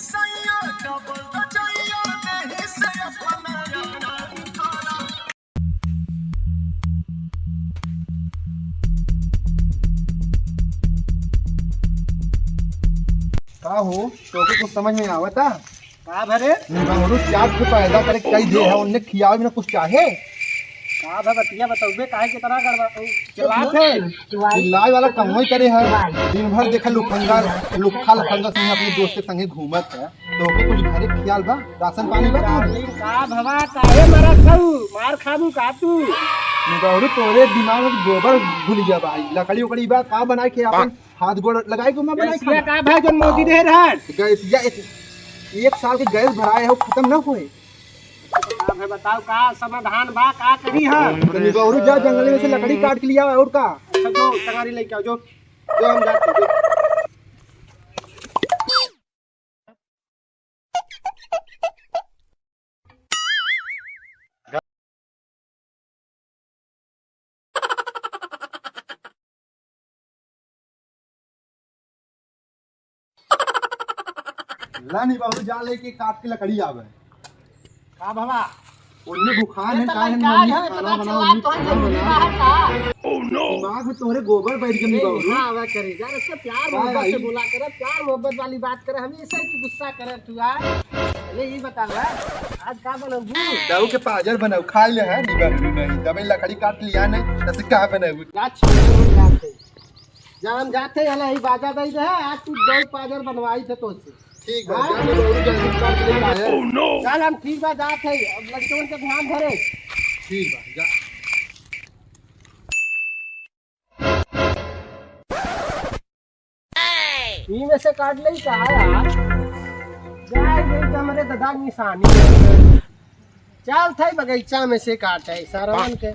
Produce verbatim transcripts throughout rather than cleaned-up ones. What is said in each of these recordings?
का हो, तोके कुछ समझ में आवता? का भरे? निबहुरू चार ठो पैदा करे कई दे है, उन्हें खियावे बिना कुछ चाहे? का भा बतिया बतौबे, काहे के इतना गड़बड़, चिल्लात है? चिल्लाए वाला कमवे करे है, दिन भर देखा लुफंगा, लुखा लफंगा संगे अपने दोस्त के संगे घूमत है। तोके कुछ घरे खियाल बा? राशन पानी बा तोरे? का भवा, काहे मरत हऊ? मार खाबू का तू? निबहुरू तोरे दिमाग में गोबर घुल गया भाई, लकड़ी उकड़ी बा, का बनाए के अपन हाथ गोड़ लगाए के मैं बनाए गैसिया खाना। का भाई जौन मोदी दे रहन? गैसिया एक, एक साल के गैस भराए हो, खत्म ना होए। का भाई बताओ, का समाधान बा, का करी हम? तो निबहुरू जा जंगल में से लकड़ी काट के लिया और का? अच्छा, जो टंगारी लेके आओ, जो, जो हम जाते हैं, जो। ला निबहुरू जा लेके काट के लकड़ी आवे। का भवा? ओन्ने भुखान है, काहे मम्मी खाना बनाओ, मम्मी खाना बनाओ। दिमाग में तोहरे गोबर बैठ के निबहुरू। हाँ, आवा करे। यार, ऐसे प्यार मोहब्बत से बोला करे, प्यार मोहब्बत वाली बात करे, हमेशा तू गुस्सा करे तू, आ? पहले ये बतावा, आज का बनौबू? दाऊ के पाजर बनाऊ, खा ले है, निबहुरू नहीं, तबे लकड़ी काट लिया नहीं, ऐसे का बनाऊ? जा, छोड़ दे, हम जाते हैं। जब हम जाते हैं, हला ही बाजा दई दे, आज तू दो पाजर बनवाई थे तोसे। ठीक बा, हाँ? जा, निबहुरू जल्दी काट ले आए। चल, हम ठीक बा, जात है, अब लड़कन के ध्यान धरे। ठीक बा, जा। ई में से काट ले का यार? जाए गई तो हमरे दादा की निशानी। चल थे बगीचा में से काट है सारवन के।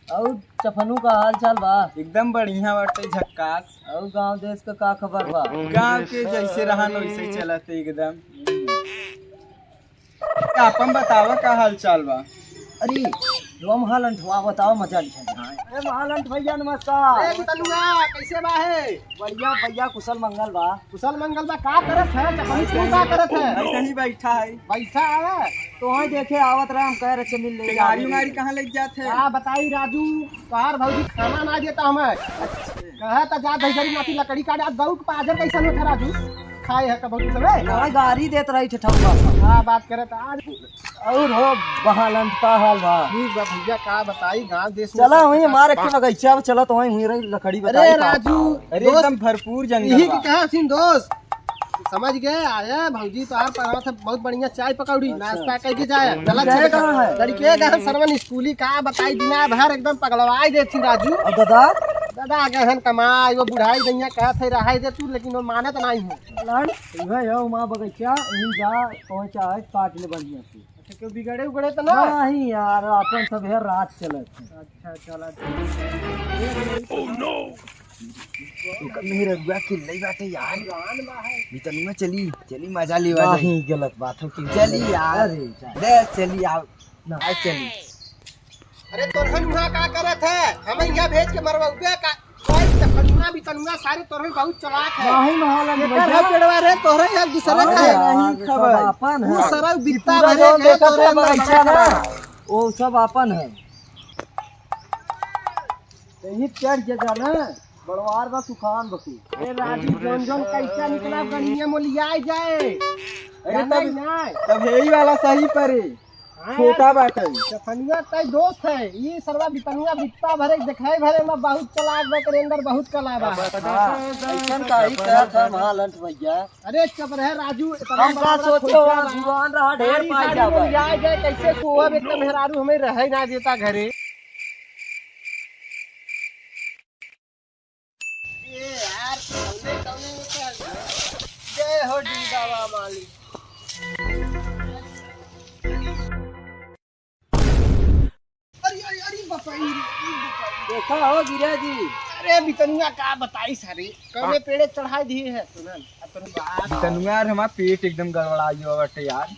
और चफनू का हाल चाल बा? एकदम बढ़िया बाटे, झक्कास। और गांव देश का का खबर बा? गांव के जैसे रहन वैसे ही चलत है एकदम। आपन बतावा का हाल चाल बा? अरे, लो महालंठ हुआ, बताओ, मजा लिखा जाए। अरे महालंठ भैया, नमस्कार। अरे बितनुआ, कैसे बा है? बढ़िया भैया, कुशल मंगल बा। कुशल मंगल बा, का करत है? चपनी तू का करत है? ऐसे ही बैठा है। बैठा है? तो वहीं देखे आवत रहे, हम कह रहे, "अच्छा, मिल ले।" गाड़ी उगाड़ी कहाँ ले जात है? का बताई राजू, तोहार भौजी खाना ना देता हमें। अच्छा। कहा था, "जा दही जरी नाती लकड़ी काट।" आज गऊ के पाजर कैसन होत है राजू? खाए है कबहू तू सबे? कहाँ गारी देत रही ठे ठौका सा। हाँ, बात करे तो आज। और हो बहालन का हाल बा? ठीक बा भैया, का बताई गाँव देश में चला सब वहीं का हमारे के बगीचा में चला तो वहीं हुई रही लकड़ी अरे बताई का। राजू, अरे दोस्त, एकदम भरपूर जंगल यही बा। की कहा हसीन दोस्त, समझ गए, आया भौजी तोहार पर आवत है बहुत बढ़िया चाय पकौड़ी, अच्छा। नाश्ता करके जाया। चला जाए चला। कहाँ है? लड़के का हम सरवन स्कूली का बताई दिना भर एकदम पगलवाई देथिन राजू। और दादा? दादा गए हन कमाई, वो बुढ़ाई दैया कहत है रहाई दे तू, लेकिन वो मानत नहीं है। लान, वह है वहाँ बगीचा, यहीं जा, पहुँचा है, काट ले बढ़िया से। अच्छा, क्यों बिगड़े उगड़े तो ना? नहीं यार, अपन सब है रात चलत है। अच्छा, चला ठीक है। Oh no! ओकर मेहररुआ चिल्लई बाटे यार। जान बा है। बितनुआ चली, चली मजा लेवा जाई। नहीं, गलत बात हो कि चली यार। अरे, जा। दे चली आओ। ना। आ चली। अरे तोरहन उहाँ का करत है? हमें यहाँ भेज के मरवाउबे का? कोई चपनुआ बितनुआ सारे तोरहन बहुत चालाक है। नहीं, महालंड एकर भैया। है पेड़वा रे, तोहरे एक दूसरे अरे का है। यार, नहीं सब खबर। आपन है। दूसरा बित्ता पूरा भरे जौन के देखत तोरहन है बगीचा ना, बगीचा। वो सब आपन है। यही चढ़ के जाना, बड़वार बा तूफान बकी। ए राजू, जौन जौन कैसा निकला, गनिया मोलियाए जाए। अरे जाना तब, ही ना। तब यही वाला सही परे। हाँ छोटा यार, बाटे। चफनुआ तय दोस्त है, ये सरवा बितनुआ बित्ता भरे, देखाई भरे में बहुत चालाक बा, एकर अंदर बहुत कला बा। हाँ, ऐसन का ही कहत है महालंठ भैया। अरे चुप रहे राजू, इतना हम बड़ा का बड़ा सोचे खोइचा वहाँ बा। जुआन रहा, ढेर गाड़ी पाई साड़ी जावा। में जाए जाए, कैसे सोवब, एक तो मेहरारू हमें रहे ना देता घरे। ए यार, कौने, कौने में चल गए? जय हो डी बाबा मालिक। अरे, अरे, अरे, बताई रे, अरे, बताई। देखा हो गिरा जी। अरे, बितनुआ का बताई सारे, कौने पेड़े चढ़ाई दिए है, सुनन। अब तोर बाप। बितनुआ यार, हमार पेट एकदम गड़बड़ा गया बाटे यार।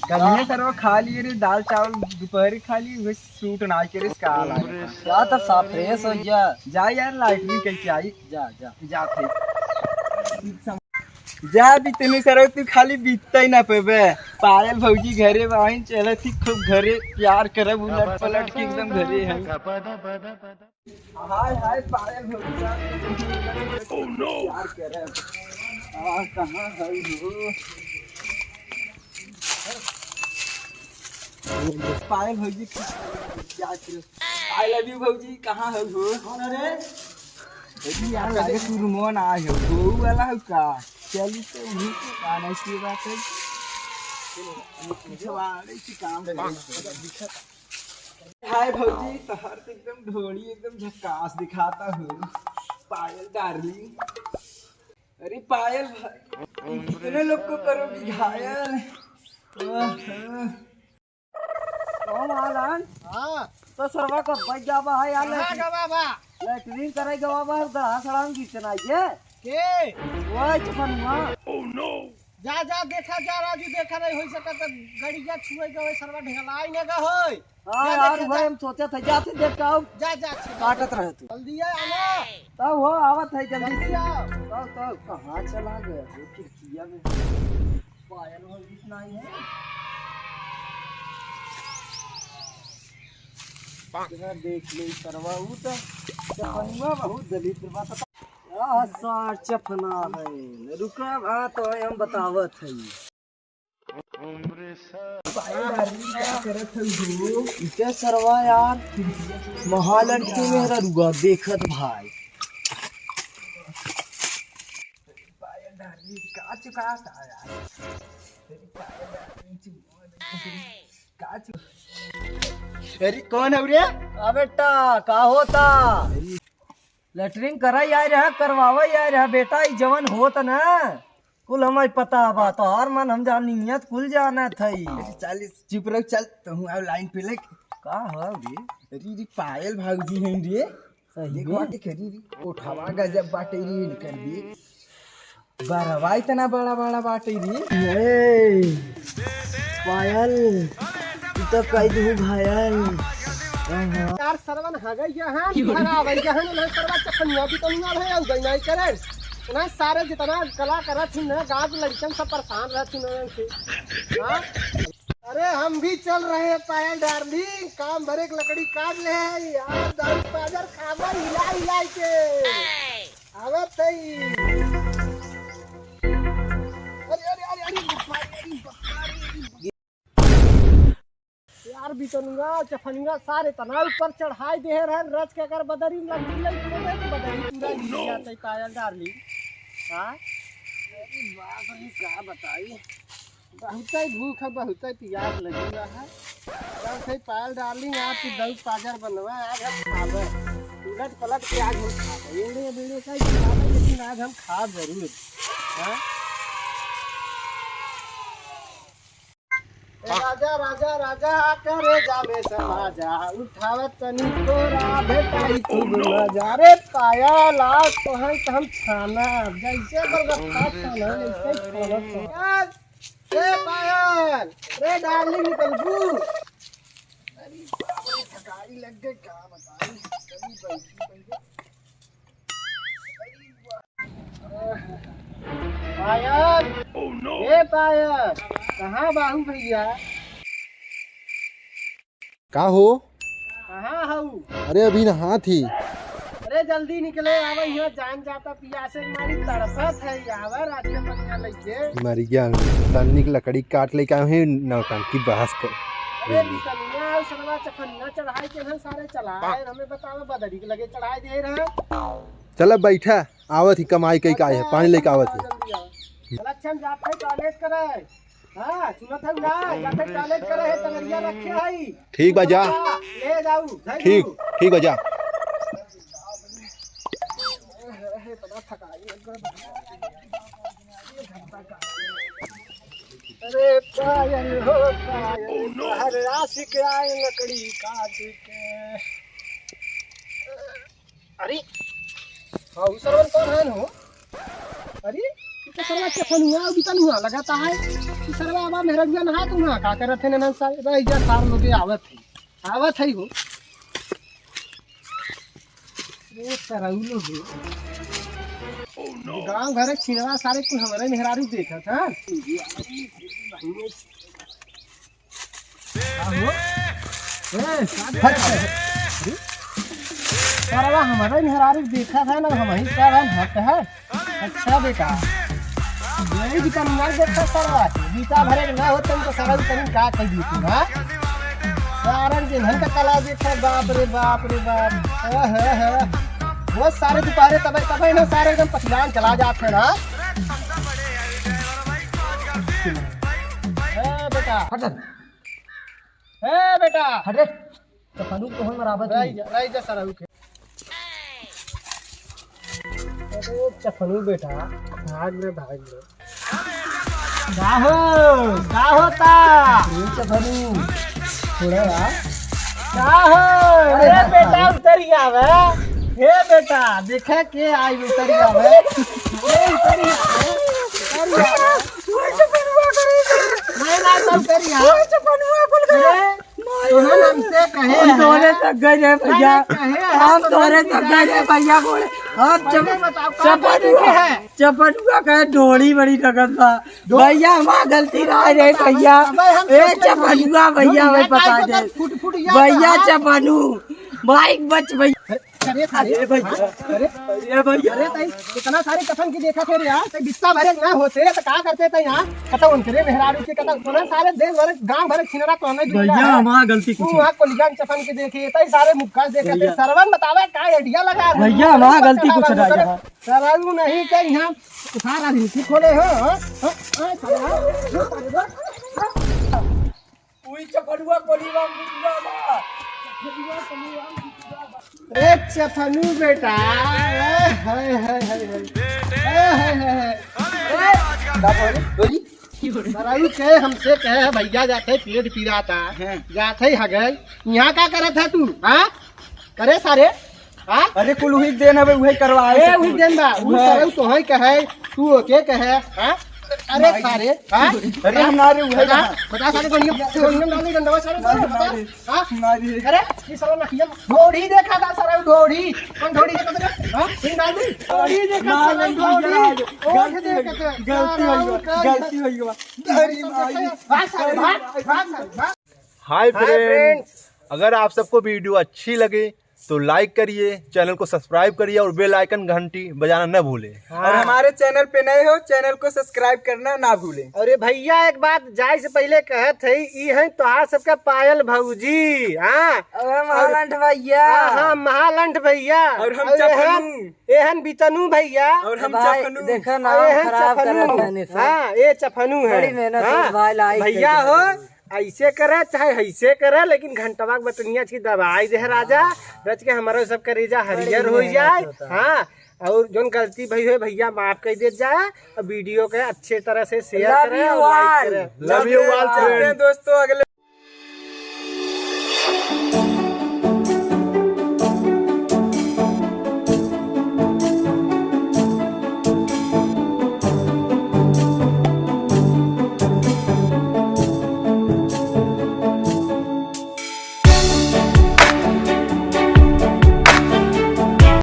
कल ये सरवा खा लिए रे, दाल चावल दोपहर खा लिए, वही सूट ना के रे, इसका हाल आए। जा तो साफ fresh हो जा। जा यार, लैट्रिन कइके आई। जा, जा। जा थे। जा भी तनी सरवा, तू खाली बीतता ही ना पेबे। पायल भौजी घरे बाहिन चलत ही, खूब घरे प्यार करब, उलट पलट के एकदम घरे है। हाय, हाय, पायल भौजी। Oh, no! प्यार करे। आ, कहाँ है हो? पायल भौजी, प्यार करे। I love you भौजी, कहाँ है हो? कौन है रे? अरे यार, लागे तू रूमवा ना आए हो। वो वाला है का? चली तो उन्हीं के गाना की बात है। पीछे वाले की काम है। हाय भौजी, तोहार तो एकदम ढोली एकदम झकास दिखाता हो, पायल डार्लिंग। अरे पायल भाई, तुम कितने लोग को करोगी घायल? आहा। कौन आलन? हाँ। तो सरवा कब बैठ जाबा है यार, कहाँ लैट्रिन गवा बा? लैट्रिन करे गवा बा, गड़ा सड़ाम गिरते ना ये। के? वही चपनुआ। जा, जा, देखा जा, राजू, देखा नहीं होई सकत, गड़िया छुए के होई, सरवा ढेलाई न गा होई। हाँ जा, यार, देखा वही जा। हम सोचे थे, जाते देख के आओ। जा, जा, अच्छा, काटत रहे तू। जल्दी आ, आना। तब हो, आवत है, जल्दी जल्दी से। आओ। तब, तब, कहाँ चला गया वो खिड़किया में? पायल वाली नहीं है। जरा देख ले, सरवा, ऊ तो चपनुआ बहुत दलित बा। आ, सार चपना है। रुका, आ तो है, हम बतावत है। पायल डार्लिंग, का करत है हो? इते सरवा यार, महालक्ष्मी मेहरा रुआ देखत भाई। पायल डार्लिंग, का चुका था यार? पायल डार्लिंग, चुम्मा दे। का चु- अरे, कौन है रे? आ बेटा, का होता? अरे, लैट्रिन कराई आए रहा, करवावे आए रहा बेटा, ई जवन होत ना, कुल हमें पता बा। तोहार मन हम जानी, नियत कुल जानत हई। अरे चल, चुप रहो, चल, तू आओ लाइन पे लग। का हो रे? अरे, रे पायल भौजी हैं रे। सही देखो में? आके खड़ी रे, उठावा गजब बाटे रे, इनकर भी। बरवा इतना बड़ा बड़ा बाटे रे। ए, पायल, तू तो कह दू घायल। आहा। यार सरवन हगई गया है, भगावई गया है, उन्हें सरवा चखनिया भी तो नहीं है, उगई नहीं करे। उन्हें सारे जितना कला करत थी ना, गांव के लड़कन सब परेशान रहत थी ना उनसे। हाँ? अरे हम भी चल रहे हैं पायल डार्लिंग, काम भरे एक लकड़ी काट ले हैं यार, दारू पाजर खाबा हिला हिला के। आवत है। अरे, अरे, अरे, अरे, बाप रे, अरे, बाप रे। यार, बितनुआ, चफनुआ, सारे तना ऊपर चढ़ाई दे रहन, रच के अगर बदरी में लग गई, तो बदरी पूरा गिर जाता है, पायल डार्लिंग। हाँ? अरे बाप रे, का बताई? बहुतै भूख है, बहुतै पियास लगी हुआ है। बस है पायल डार्लिंग, आज तू दऊ पाजर बनवा, आज हम खाबे। उलट पलट के आज हम खाबे। एड़े बेड़े का ही खाबे, लेकिन आज हम खाब जरूर। हाँ? ए राजा, राजा, राजा, करेजा में समा जा, उठावत तनी कोरा, भेटाई खूब मजा। रे पायल, आज तो है तो हम खाना, जैसे बरगद खात खाना, वैसे खाना खाना। ए पायल, रे डार्लिंग निकलबू। अरे बाप रे, थकाई लग गई, का बताई। चली बैठी पहले। पायल, ए पायल, कहाँ बाहू भैया? का हो? कहाँ हऊ? अरे अभी नहात ही। अरे जल्दी निकले, आवे यहाँ, जान जाता पियासे के मारी तड़पत है, आवे रात के पनिया लेके। मर गया, तन्नी की लकड़ी काट लेके आए हैं, नौटंकी बहस कर। अरे बितनिया, सरवा चखनिया चढ़ाई के हैं, सारे चला आए, हमें बतावे बदरी के लगे चढ़ाई दे रहे। चला बैठा, आवत ही कमाई कई का है, पानी लेके आवत ही। जल्दी आओ। चला, अच्छा, हम जाते हैं टॉयलेट करे। हाँ, सुनत है ना, जाते टॉयलेट करे है, टंगरिया रखे है। ठीक बा, जा। ले जाऊ, धर ठीक, लू। ठीक बा, जा। अरे पायल हो पायल, हर आशिक आए लकड़ी काट के। अरे, हाँ, उ सरवन कौन है हो? अरे, तो सरवा चफनुआ बितनुआ लगाता है। तो सरवा अब मेहररुआ नहा तू ना का करत है ना सारे, रह जा सार लोग आवत है। आवत है हो। ए, सरऊ लोग हो। गाँव घर छिनरा सारे कुल हमरे मेहरारू देखत, हाँ? आहो। ए, हट। सरवा हमरे मेहरारू देखत है ना, हम ही सब हम हट है। अच्छा बेटा, यही भी कम ना देखा सरवा, बीता भरे ना हो तुम तो सरऊ तनी का कह दी तू, हाँ? सारन के धन का कला देखा, बाप रे बाप रे बाप। आहा, हा। वो सारे दोपहरे तबे, तबे ना सारे एकदम पसियान चला जात है ना। ए बेटा। हट। ए बेटा। हट रे। चफनू को हम बराबर रह नहीं। जा, रह जा सरऊ के। अरे चफनू बेटा, भाग ले, भाग ले। का हो, का होता? ये चफनू, थोड़ा यार। का हो? अरे अरे हाँ, बेटा, हाँ। उतर गया बे। हे बेटा, देखे के आई उतर गया बे। ए, उतर गया बे। उतर गया बे। नहीं, ना, सब उतर गया। अरे, तोहन हमसे कहे हम है। तोरे तक गए रे भैया। अरे, कहे है, हम तोहन तोरे तक गए रे भैया, बोले। हम चप-, पहले बताओ, कहाँ चपनुआ, देखे है? चपनुआ कहे ढोड़ी बड़ी रगत बा। ढो-, भैया, हमार गलती ना है रे भैया। अबे, हम ए, सोचे चपनुआ नहीं। भैया, जो भाई, नया बता टाइप दे। का फुट-फुट गया भैया, था। चपनू, माइक बच भैया। अरे, अरे, अरे भैया, हाँ? अरे, अरे भैया। अरे, तई इतना सारे कफन की देखा थे रे यार, तई बिस्सा भरे ना होते तो का करते तई यहाँ? कता उनकरे मेहरारू के, कता उतना सारे देश भर, गांव भर छिनरा तो हमें भैया, हमार गलती कुछ तू नहीं। वहाँ कोलिया में चफन के देखे, तई सारे मुक्का देखे थे। भैया। सरवन बतावे का idea लगा रहे हैं? भैया, हमार गलती कुछ नहीं है। सरऊ नहीं के यहाँ उठा राजनीति खोले हो, हाँ? हाँ? हाँ, सरवा? उई चपनुआ कोलिया में मुक्का बा। ए चफनू बेटा, ए, हाय, हाय, हाय, हाय। ए, हाय, हाय, हाय। ए, का बोले? बोली? सरऊ के हमसे कहे है, "भैया जाते पेट पिराता, हाँ। जाते हगई, यहाँ का करत है तू, हाँ? करे सारे, हाँ?" अरे कुल उही देन हवे, उहे करवाए ए, से उही कुल। देन बा, उ हाँ। सरऊ तोहई कहे, तू ओके कहे, हाँ? अरे भाई। सारे, हाँ? अरे हम ना रे, उहे बता, कहा। बता सारे, गोलियों, गोलियों में डाली डंडवा सारे, ना रे, बता। ना रे। हाँ? ना रे। अरे, ये साला नकिया ढोढ़ी देखा था, साला ढोढ़ी। कौन ढोढ़ी देखा था? हाँ? इन डाल दी। ढोढ़ी देखा ना, साला ना, ढोढ़ी। ना, ओठ गलती देखा हो गई, था। गलती हो गई, साला गलती हो गई। अरे भाई। भाग सारे, भाग, भाग सारे, भाग। हाय हाय फ्रेंड्स, फ्रेंड्स। अगर आप सबको वीडियो अच्छी लगे तो लाइक करिए, चैनल को सब्सक्राइब करिए और बेल आइकन घंटी बजाना न भूलें। हाँ। और हमारे चैनल पे नए हो, चैनल को सब्सक्राइब करना ना भूलें। अरे भैया, एक बात जाए से पहले कहत है, ई हैं तोहार सबका पायल भौजी। हाँ। अरे महालंठ भैया। हाँ, हाँ, महालंठ भैया। और हम और एहन, चपनू। एहन बितनू भैया। और हम भाई, चपनू। देखा ना, अरे एहन खराब चपनू। करत है निशा। हाँ, ये चपनू है। बड़ी मेहनत से हाँ, भाई लाई भैया कइले हो, हैं। ऐसे करे चाहे ऐसे करे, लेकिन घंटवा के बटनिया छी दबाई दे राजा, रच के हमारा सब करेजा हरियर हो जाए। हाँ, और जोन गलती भई होए भैया माफ कर दे जाए, और वीडियो के अच्छे तरह से शेयर करे और लाइक करे। Love you all friends। दोस्तों, अगले